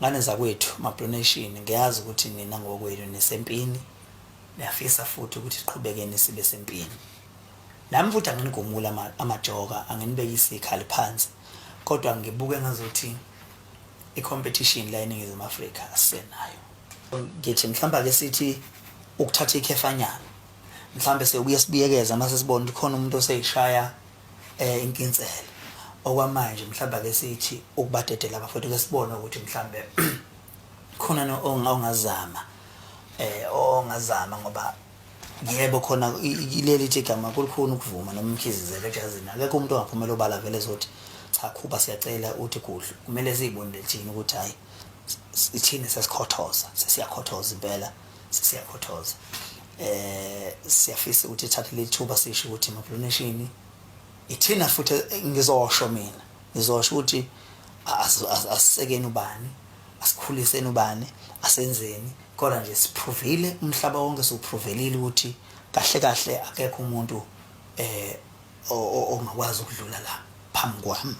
Ngane zakwethu, maBlue Nation, ngiyazi ukuthi nina ngokwenu nisempini, niyafisa futhi ukuthi siqhubekeni sibe sempini. Nami futhi anginigumuli amajoka, anginibekisi ikhali phansi, kodwa ngibuke ngazuthi i-competition la eNingizimu Afrika asisenayo. Ngithi mhlawumbe ake sithi ukuthatha ikhefanyana, mhlawumbe sewubuye sibuyekeza uma sesibona ukuthi khona umuntu oseyishaya inkinsela. Okwamanje mhlawumbe ake sithi ukubadedela abafowethu, ke sibone ukuthi mhlawumbe khona ongazama ongazama ngoba yebo khona ileli ithi igama kulukhuni ukuvuma noma umkhizizele ejazini. Akekho umuntu ongaphumela obala vele ezothi cha Khuba siyacela uthi gudlu. Kumele siyibonele thina ukuthi hhayi ithini, sesikhothoza, sesiyakhothoza impela, sesiyakhothoza. Siyafisa ukuthi thathe leli thuba sisho ukuthi maBlue Nation ithina futhi ngizosho mina, ngizosho ukuthi asisekeni ubani, asikhuliseni ubani, asenzeni, kodwa nje siphrovile, umhlaba wonke siwuphrovelile ukuthi kahle kahle akekho umuntu ongakwazi ukudlula la phambi kwami.